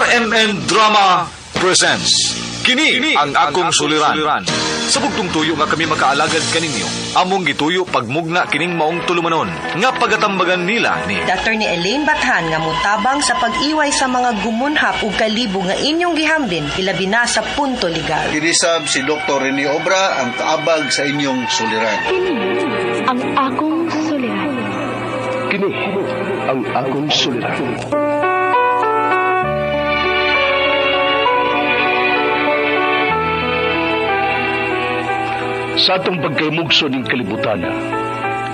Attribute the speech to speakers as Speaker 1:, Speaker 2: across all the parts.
Speaker 1: RMN Drama presents Kini ang akong suliran. Sa bugtong tuyo nga kami makaalagad kaninyo, among gituyo pagmugna kining maong tulumanon nga pagatambagan nila ni
Speaker 2: Attorney Elaine Bathan nga motabang sa pag-iway sa mga gumunhap ug kalibo nga inyong gihambin hilabi na sa punto legal.
Speaker 3: Kinisab si Dr. Rene Obra ang kaabag sa inyong suliran.
Speaker 4: Kini ang akong suliran.
Speaker 5: Kini ang akong suliran. Sa atong pagkaymugso ning kalibutan,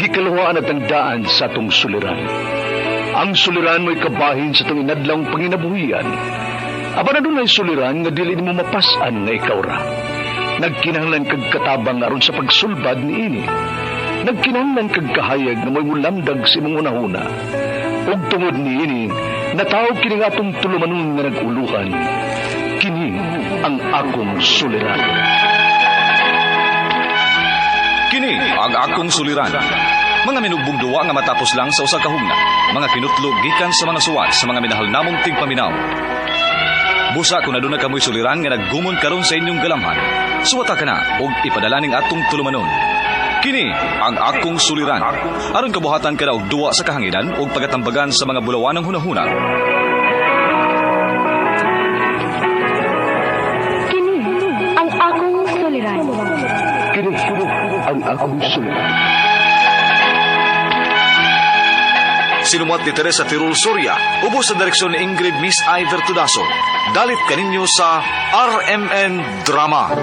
Speaker 5: gikaluhaan at ang daan sa atong suliran. Ang suliran mo'y kabahin sa atong inadlawng panginabuhian. Apan adunay suliran nga dili nimo mapas-an nga ikaw ra. Nagkinahanglan kag katabang aron sa pagsulbad niini. Nagkinahanglan kag kahayag nga mo'y mulamdag sa imong hunahuna. Ug tungod niini, natawag kini nga atong tulumanon nga nag-uluhan. Kini ang akong suliran.
Speaker 1: Kini ang akong suliran. Mga minugbong duwa nga matapos lang sa usa ka hugna. Mga kinutlog gikan sa mga suwat sa mga minahal namong tigpaminaw. Busa kung aduna kamoy suliran nga naggumon karon sa inyong galamhan. Suwata ka na og ipadala ning atong tulumanon. Kini ang akong suliran. Aron kabuhatan ka na og duwa sa kahanginan ug pagatambagan sa mga bulawanang hunahuna.
Speaker 4: Kini ang akong suliran.
Speaker 5: Kini ang akong suliran.
Speaker 1: Sinumuat ni Teresa Tirul Soria, ubos sa direksyon ni Ingrid Miss Iver Tudaso. Dalit kaninyo sa RMN Drama.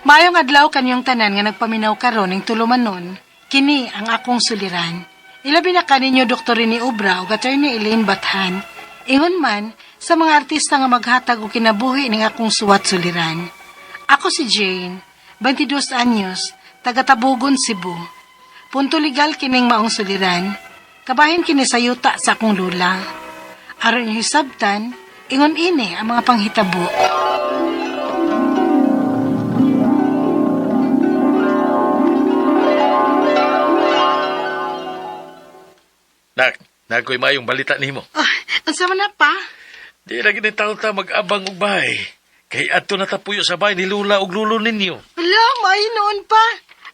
Speaker 6: Maayong adlaw kanyong tanan nga nagpaminaw karon ning tulumanon, kini ang akong suliran. Ilabi na kaninyo Dr. Rene Obra ug Attorney Elaine Bathan. Ingon man sa mga artista nga maghatag og kinabuhi ning akong suwat suliran. Ako si Jane, 22 anyos, taga Tabugon, Cebu. Punto legal kining maong suliran. Kabahin kini sa yuta sa akong lula. Aron inyo hisabtan, ingon ini ang mga panghitabo.
Speaker 7: Nak, nakoy mayong balita nimo.
Speaker 6: Ah, unsa man na pa?
Speaker 7: Di na gini taon ta mag-abang og bahay. Kay adto na tapuyo sa bahay ni Lula og lulo ninyo.
Speaker 6: Wala, maayo noon pa.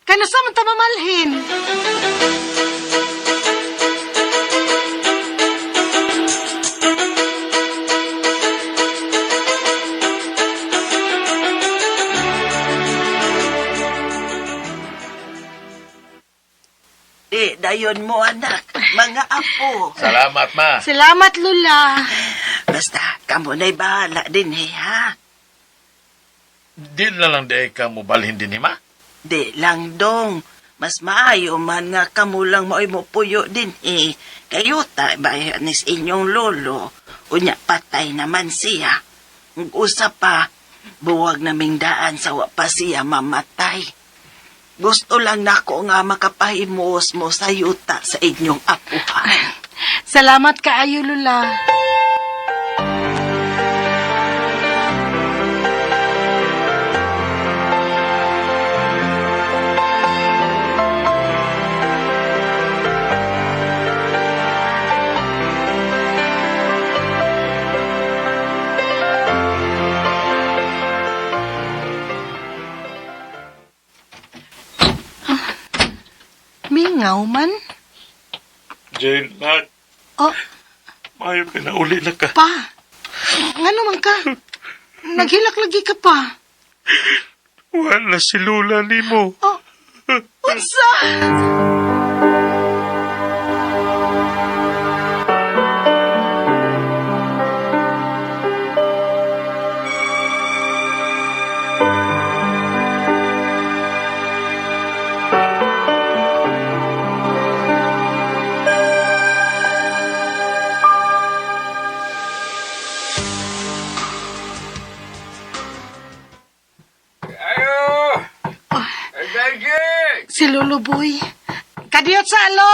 Speaker 6: Kano sa man ta mamalhin?
Speaker 8: Di, dayon mo anak, mga apo.
Speaker 7: Salamat, ma.
Speaker 6: Salamat, Lula.
Speaker 8: Basta, kamo na'y bahala din eh, ha?
Speaker 7: Di na lang di ka mo balhin din ni ma.
Speaker 8: Di lang dong. Mas maayo man nga kamo lang mao'y mo puyo din eh. Kayo ta, bayanis inyong lolo. Unya, patay naman siya. Ug Usa pa, buwag naming daan sa wa pa siya mamatay. Gusto lang nako nga makapahimuos mo sa yuta sa inyong apuhan.
Speaker 6: Salamat kaayo, Lula. Mingaw man.
Speaker 7: Jane, nak,
Speaker 6: Oh,
Speaker 7: maayo ka na uli na ka.
Speaker 6: pa. Ngano man ka? Naghilak lagi ka pa.
Speaker 7: Wala si Lula nimo.
Speaker 6: Oh, unsa? Si Lolo Boy. Kadiyot sa alo!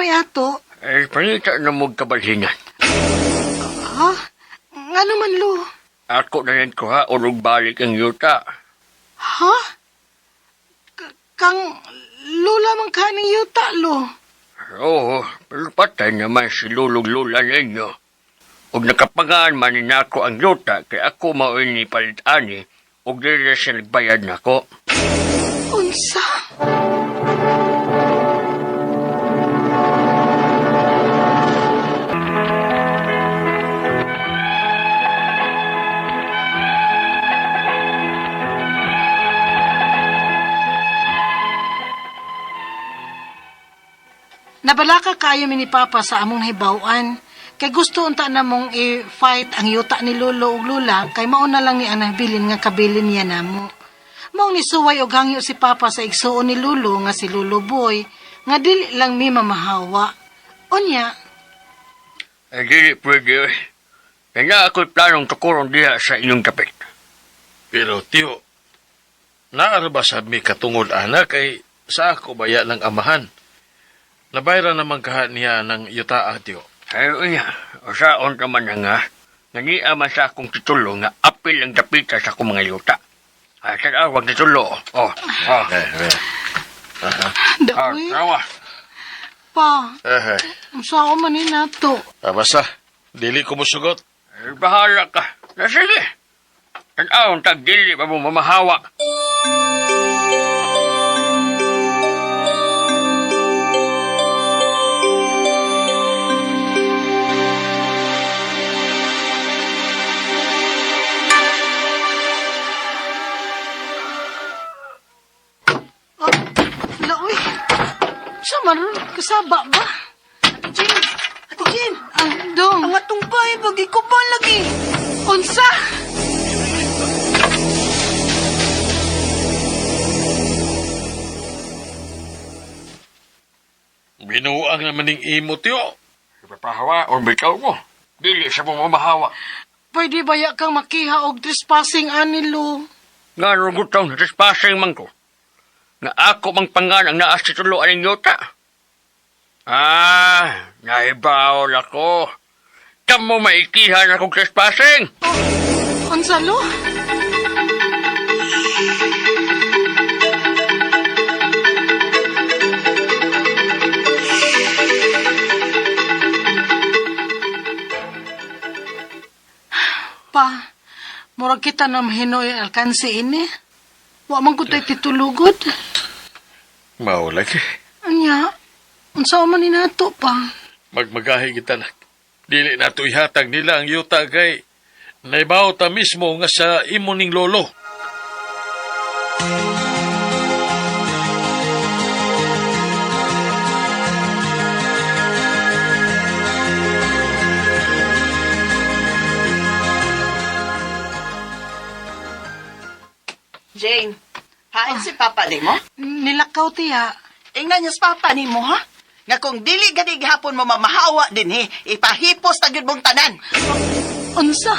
Speaker 6: may ato?
Speaker 9: Ay, pangita na mo kabalhinan.
Speaker 6: Ha? Ngano man, lo?
Speaker 9: Ako na rin ko ha, urog balik ang yuta.
Speaker 6: Ha? Kang lula man ka ng yuta, lo.
Speaker 9: Oo, pero patay naman si lulog lula ninyo. Ug nakapangaan man ni nako ang yuta, kay ako maoy ni palit ani, ug dili siya nagbayad nako.
Speaker 6: Unsa? Nabalaka kaayo mi ni Papa sa among hibaw-an. Kay gusto unta na mong i-fight ang yuta ni Lolo ug Lola kay mao na lang ni ang nabilin nga kabilin niya namo. Mao ni suway og hangyo si Papa sa igsuon ni Lolo nga si Lolo Boy nga dili lang mi mamahawa. Unya,
Speaker 9: Ay, dili pwede. Oy. Kaya ako'y planong tukuron diha sa inyong kapit.
Speaker 7: Pero tiyo, naara ba sa mi katungod ana kay sa ako baya ng amahan? Nabayra naman kaha niya ng yuta tiyo.
Speaker 9: Ay, unya, usaon ka man na nga, naniya man sa akong titulo nga apil ang dapita sa akong mga yuta. Ay, sa awag titulo. Oh, oh.
Speaker 7: Eh, eh.
Speaker 9: Ah,
Speaker 6: daoy,
Speaker 9: tawa.
Speaker 6: pa,
Speaker 7: Eh, eh.
Speaker 6: unsa man ni nato?
Speaker 7: Ah, basta, dili ko musugot.
Speaker 9: Ay, bahala ka. Na sige. Tanawang tag dili pa mo mamahawa.
Speaker 6: Oh, laoy. Sa man kasaba ba?
Speaker 2: Ate Jane! Ate Jane!
Speaker 6: Ah, dong.
Speaker 2: Ang atong bahay, bagi ko pa lagi.
Speaker 6: Unsa?
Speaker 7: Binuang naman ning imo tiyo.
Speaker 9: Ipapahawa o bitaw mo. Dili sa mo mamahawa.
Speaker 6: Pwede ba ya kang makiha og trespassing ani lo?
Speaker 9: Nga rugutaw na trespassing man ko. Nga ako mang pangan ang naas titulo aning yuta. Ah, naibaol ako. Kamo maikihan akong trespassing.
Speaker 6: Unsa lo? Pa, murag kita na mahinoy ang alkansi ini. Wa man ko tayo titulugod.
Speaker 7: Mao lagi.
Speaker 6: Anya, unsa man ni nato pa?
Speaker 7: Magmagahi kita na. Dili na to ihatag nila ang yuta kay naibaw ta mismo nga sa imo ning lolo.
Speaker 8: Jane, hain si Papa nimo?
Speaker 6: Nilakaw tiya.
Speaker 8: Ingnan niya sa Papa nimo, ha? Nga kung dili gani gihapon mo mamahawa din he, ipahipos na gyud mong tanan.
Speaker 6: Unsa?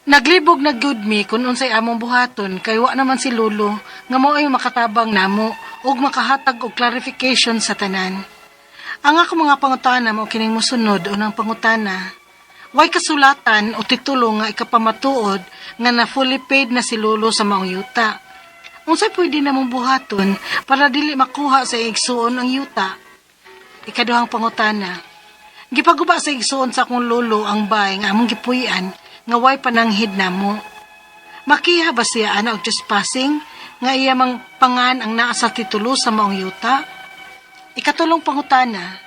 Speaker 6: Naglibog na gyud mi kun unsay among buhaton kay wa naman si Lolo nga mao ay makatabang namo ug makahatag og clarification sa tanan. Ang ako mga pangutana mao kining mosunod unang pangutana. Way kasulatan o titulo nga ikapamatuod nga na fully paid na si Lolo sa maong yuta. Unsay pwede namong buhaton para dili makuha sa igsuon ang yuta? Ikaduhang pangutana. Gipaguba sa igsuon sa akong lolo ang bay nga among gipuy-an nga way pananghid namo. Makiha ba siya ana og trespassing nga iya mang pangan ang naa sa titulo sa maong yuta? Ikatulong pangutana.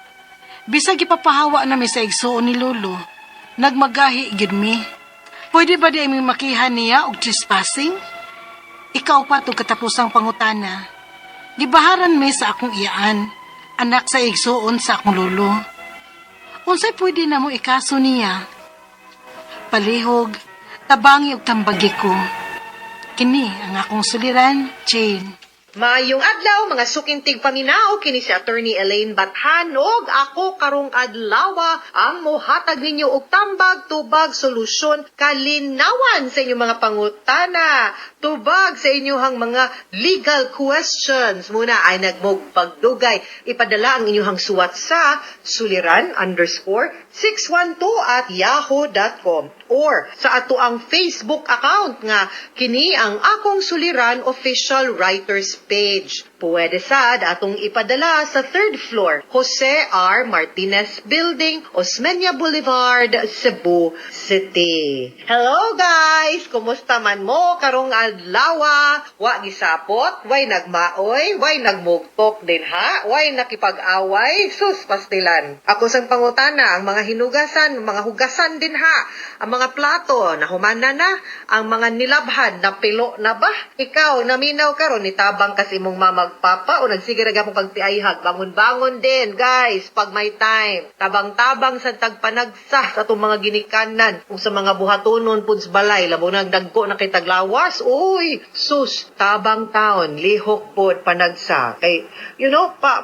Speaker 6: Bisag gipapahawa nami sa igsuon ni lolo, nagmagahi gyud mi. Pwede ba di aming makiha niya og trespassing? Ikaw pa tug katapusang pangutana. Gibaharan mi sa akong iyaan, anak sa igsuon sa akong lolo. Unsay pwede na mo ikaso niya? Palihog, tabangi og tambagi ko. Kini ang akong suliran, Jane.
Speaker 2: Maayong adlaw, mga suking tigpaminaw, kini si Attorney Elaine Bathan og ako karong adlaw ang mohatag ninyo og tambag, tubag, solusyon, kalinawan sa inyong mga pangutana, tubag sa inyong mga legal questions. Muna ay nagmog pagdugay. Ipadala ang inyong suwat sa suliran_612@yahoo.com or sa ato ang Facebook account nga kini ang Akong Suliran Official Writers page. Pwede sad atong ipadala sa third floor, Jose R. Martinez Building, Osmeña Boulevard, Cebu City. Hello, guys! Kumusta man mo karong adlaw? Wa gisapot, way nagmaoy, way nagmugtok din ha, way nakipag-away, sus pastilan. Ako sang pangutana, ang mga hinugasan, mga hugasan din ha, ang mga plato, nahumana na, ang mga nilabhan, napilo na ba? Ikaw, naminaw karon, nitabang kasi imong mama, papa, o nagsige ra gapon kag tiayhag, bangon-bangon din, guys, pag may time. Tabang-tabang sa tagpanagsa sa atong mga ginikanan, kung sa mga buhatonon pud sa balay, labo nagdagko na kay taglawas, uy, sus, tabang taon, lihok pod panagsa. Kay,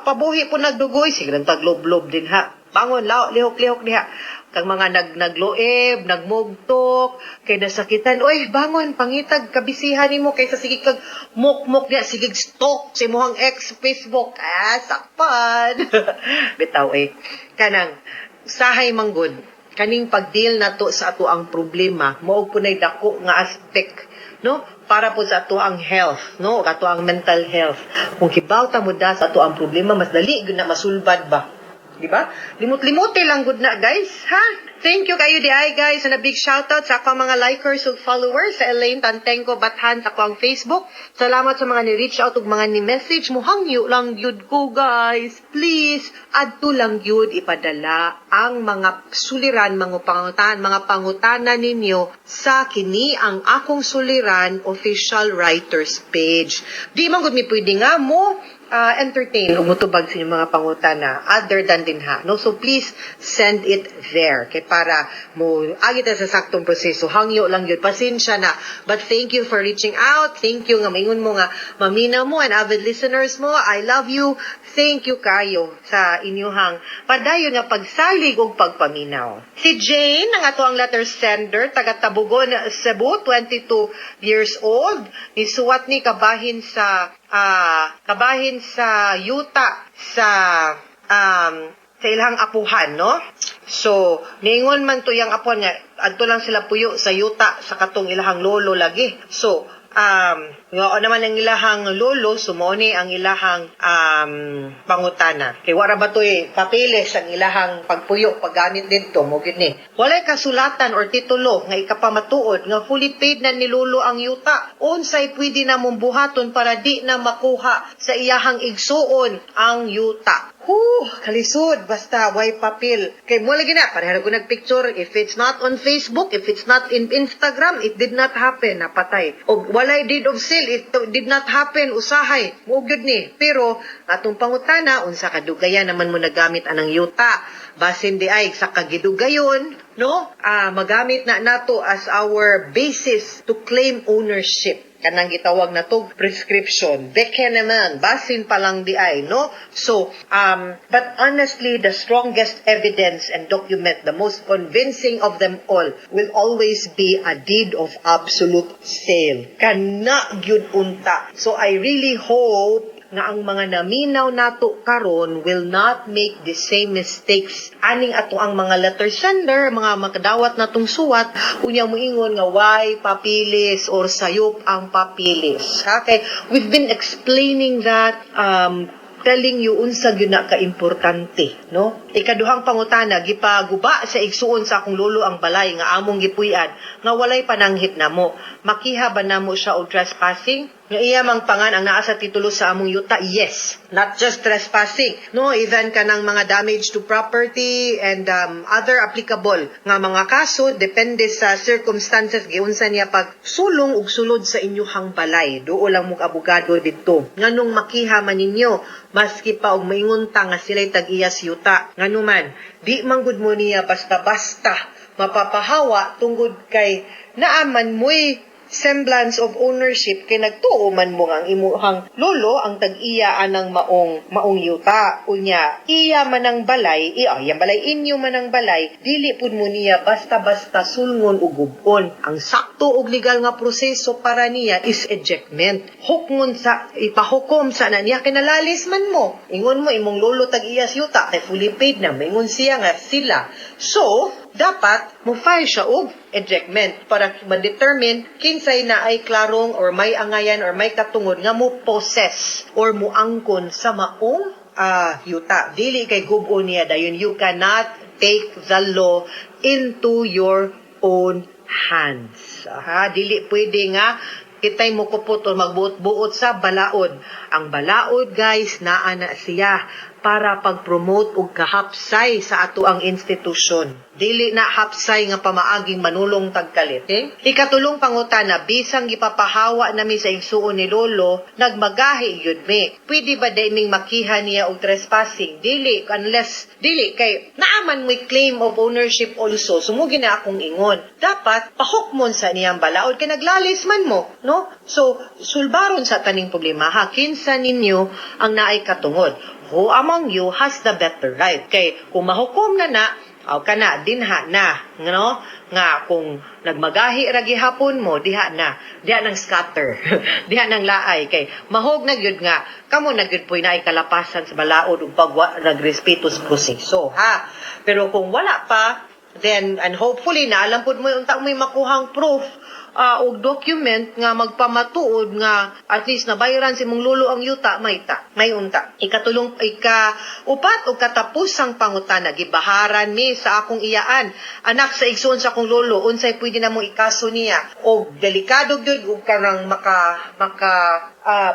Speaker 2: pabuhi po nagdugoy, sige lang taglob-lob din ha. Bangon, lao, lihok-lihok diha. Kang mga nagloeb, nagmugtok, kay nasakitan, oy, bangon, pangitag, kabisihan nimo kaysa sige kag mukmok diha, sige stalk sa imong ex Facebook. Ah, sakpan. Bitaw eh. Kanang, sahay manggod, kaning pag-deal nato sa ato ang problema, mao po nay dako nga aspect, no, para po sa ato ang health, no, ato ang mental health. Kung kibaw ta mo da sa ato ang problema, mas dali gyud na masulbad ba. Di ba? Limot-limote lang gud na, guys, ha? Thank you kayo di ay, guys, and a big shoutout sa akong mga likers ug followers sa Elaine Tantenko Bathan sa akong Facebook. Salamat sa mga ni-reach out ug mga ni-message mo. Hangyo lang gyud ko, guys. Please, adto lang gyud ipadala ang mga suliran, mga pangutana ninyo sa kini ang Akong Suliran Official Writers page. Di man gud mi pwede nga mo entertain o mutubag sa inyong mga pangutana other than din ha. No? So please send it there kay para mo agi ta sa saktong proseso. Hangyo lang yun. Pasensya na. But thank you for reaching out. Thank you nga maingon mo nga maminaw mo and avid listeners mo. I love you. Thank you kayo sa inyuhang padayon nga pagsalig ug pagpaminaw. Si Jane, ang ato ang letter sender, taga Tabugon, Cebu, 22 years old. Nisuwat ni kabahin sa yuta sa ilang apuhan, no? So, niingon man to yang apuhan nga adto lang sila puyo sa yuta sa katong ilahang lolo lagi. So, ngao naman ang ilahang lolo, sumoni ang ilahang pangutana. Kay wara ba to'y papeles ang ilahang pagpuyo paggamit didto mo gyud ni. Walay kasulatan or titulo nga ikapamatuod nga fully paid na ni lolo ang yuta. Unsay pwede na mong buhaton para di na makuha sa iyahang igsuon ang yuta? Huh, kalisod, basta way papel. Kay mo lagi na, pareha ko nagpicture, if it's not on Facebook, if it's not in Instagram, it did not happen, napatay. O walay deed of sale, it did not happen, usahay, mo gyud ni. Pero atong pangutana, unsa kadugayan naman mo nagamit anang yuta? Basin di ay sa kagidugayon, no? Ah, magamit na nato as our basis to claim ownership, kanang gitawag na to prescription, beke naman basin pa lang di ay, no? So but honestly, the strongest evidence and document, the most convincing of them all, will always be a deed of absolute sale, kana gyud unta. So I really hope nga ang mga naminaw nato karon will not make the same mistakes aning ato ang mga letter sender, mga makadawat natong suwat, unya moingon nga why papilis or sayop ang papilis, ha? Kay we've been explaining that, telling you unsa gyud na kaimportante, no? Ikaduhang pangutana: gipaguba sa igsuon sa akong lolo ang balay nga among gipuy-an nga walay pananghit namo. Makiha ba namo siya og trespassing nga iya mang pangan ang naa sa titulo sa among yuta? Yes, not just trespassing, no, even kanang mga damage to property and other applicable nga mga kaso, depende sa circumstances giunsa niya pag sulong ug sulod sa inyuhang balay. Duol lang mong abogado didto. Nganong makiha man ninyo maski pa og maingon ta nga sila'y tag-iyas yuta? Nganuman di man gud mo niya basta-basta mapapahawa tungod kay naaman mo'y semblance of ownership kay nagtuo man mo nga ang imuhang lolo ang tag-iya anang maong maong yuta. Unya, iya man ang balay, iya, iyang balay, inyo man ang balay, dili pud mo niya basta-basta sulngon ug gub-on. Ang sakto ug legal nga proseso para niya is ejectment. Hukngon sa, ipahukom sa na niya, kinalalis man mo. Ingon mo, imong lolo tag-iya sa yuta, kay fully paid na, maingon siya nga sila. So, dapat mo file siya og ejectment para ma-determine kinsay na ay klarong or may angayan or may katungod nga mo possess or mo angkon sa maong yuta. Dili kay gub-on niya dayon. You cannot take the law into your own hands. Ha, dili pwede nga kitay mo kupot o magbuot-buot sa balaod. Ang balaod, guys, naa na siya para pag-promote og kahapsay sa ato ang institusyon. Dili na hapsay nga pamaaging manulong tagkalit. Okay? Ikatulong pangutana, bisang gipapahawa nami sa igsuon ni Lolo, nagmagahi yun mi. Pwede ba day ming makiha niya og trespassing? Dili, unless, dili, kay naaman mo'y claim of ownership also. Sumugi na akong ingon. Dapat, pahukmon sa niyang balaod, kay naglalis man mo, no? So, sulbaron sa taning problema, ha? Kinsa ninyo ang naay katungod? Who among you has the better right? Kay, kung mahukom na na, aw kana dinha na, no, nga kung nagmagahi ra gihapon mo diha na, diha nang scatter, diha nang laay, kay mahog na gyud nga kamo na gyud poy naay kalapasan sa balaod ug pagwa nagrespeto sa proseso, ha. Pero kung wala pa, then and hopefully naalam pud mo unta mo'y makuhang proof og document nga magpamatuod nga at least nabayaran si mong lolo ang yuta, may ta may unta. Ikatulong, ika upat og katapusang pangutana, gibaharan mi sa akong iyaan, anak sa igsoon sa akong lolo, unsay pwede na mo ikaso niya? Og delikado gyud og kanang maka maka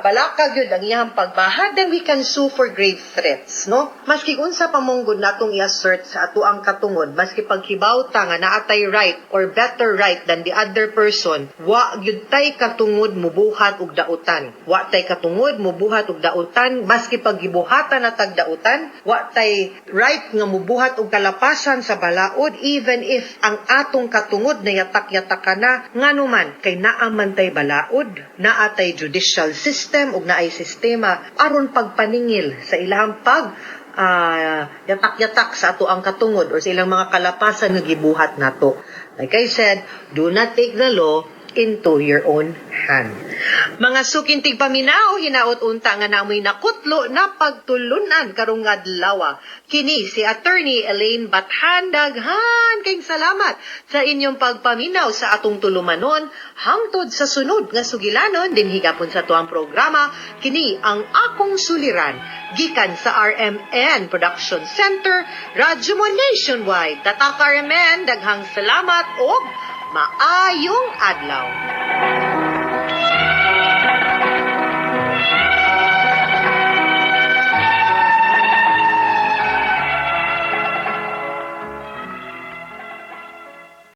Speaker 2: balaka gyud ang iyang pagbaha, then we can sue for grave threats, no? Maski unsa pa manggod natong i-assert sa ato ang katungod, maski paghibaw ta nga naatay right or better right than the other person, wa gyud tay katungod mubuhat og dautan. Wa tay katungod mubuhat og dautan, maski paggibuhatan na tag dautan, wa tay right nga mubuhat og kalapasan sa balaod, even if ang atong katungod na yatak-yatak na. Ngano man kay naa man tay balaod, naa tay judicial system ug naay sistema aron pagpaningil sa ilahang pag yatak-yatak sa ato ang katungod or sa ilang mga kalapasan nga gibuhat nato. Like I said, do not take the law into your own hand. Mga suking tigpaminaw, hinaot unta nga namoy nakutlo na pagtulunan karong adlaw. Kini si Attorney Elaine Bathan, daghan kayong salamat sa inyong pagpaminaw sa atong tulumanon hangtod sa sunod nga sugilanon dinhi gapon sa tuang programa, kini ang Akong Suliran, gikan sa RMN Production Center, Radyo Mo Nationwide. Tatak RMN, daghang salamat og maayong adlaw.